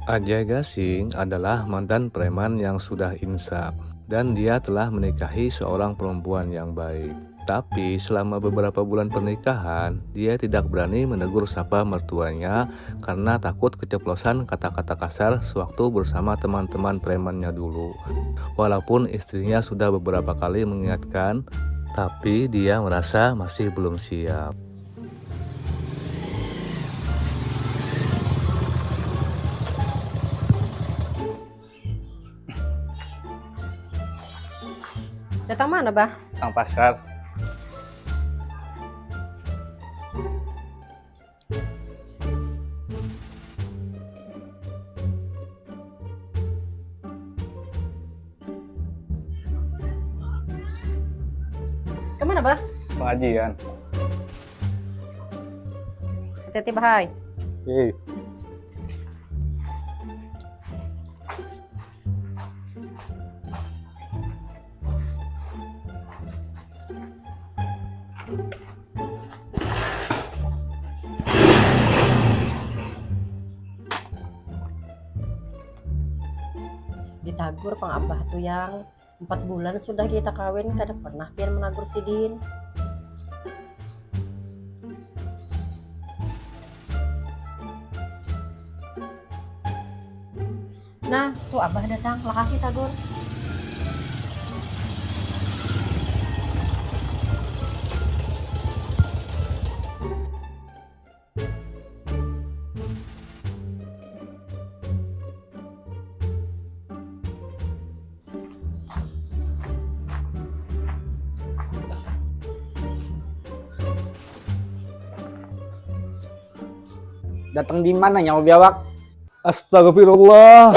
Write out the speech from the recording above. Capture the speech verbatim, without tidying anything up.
Ajai Gasing adalah mantan preman yang sudah insaf, dan dia telah menikahi seorang perempuan yang baik. Tapi selama beberapa bulan pernikahan, dia tidak berani menegur sapa mertuanya karena takut keceplosan kata-kata kasar sewaktu bersama teman-teman premannya dulu. Walaupun istrinya sudah beberapa kali mengingatkan, tapi dia merasa masih belum siap. Datang mana, Bah? Nang pasar. Kemana, Bah? Pengajian. Hati-hati, Bah. Hai. Hei. Ditagur pang abah tu, Yang. Empat bulan sudah kita kawin, kada pernah pian menagur sidin. Nah, tu abah datang, lakasi tagur. Datang di mana nyawa biawak? Astagfirullah.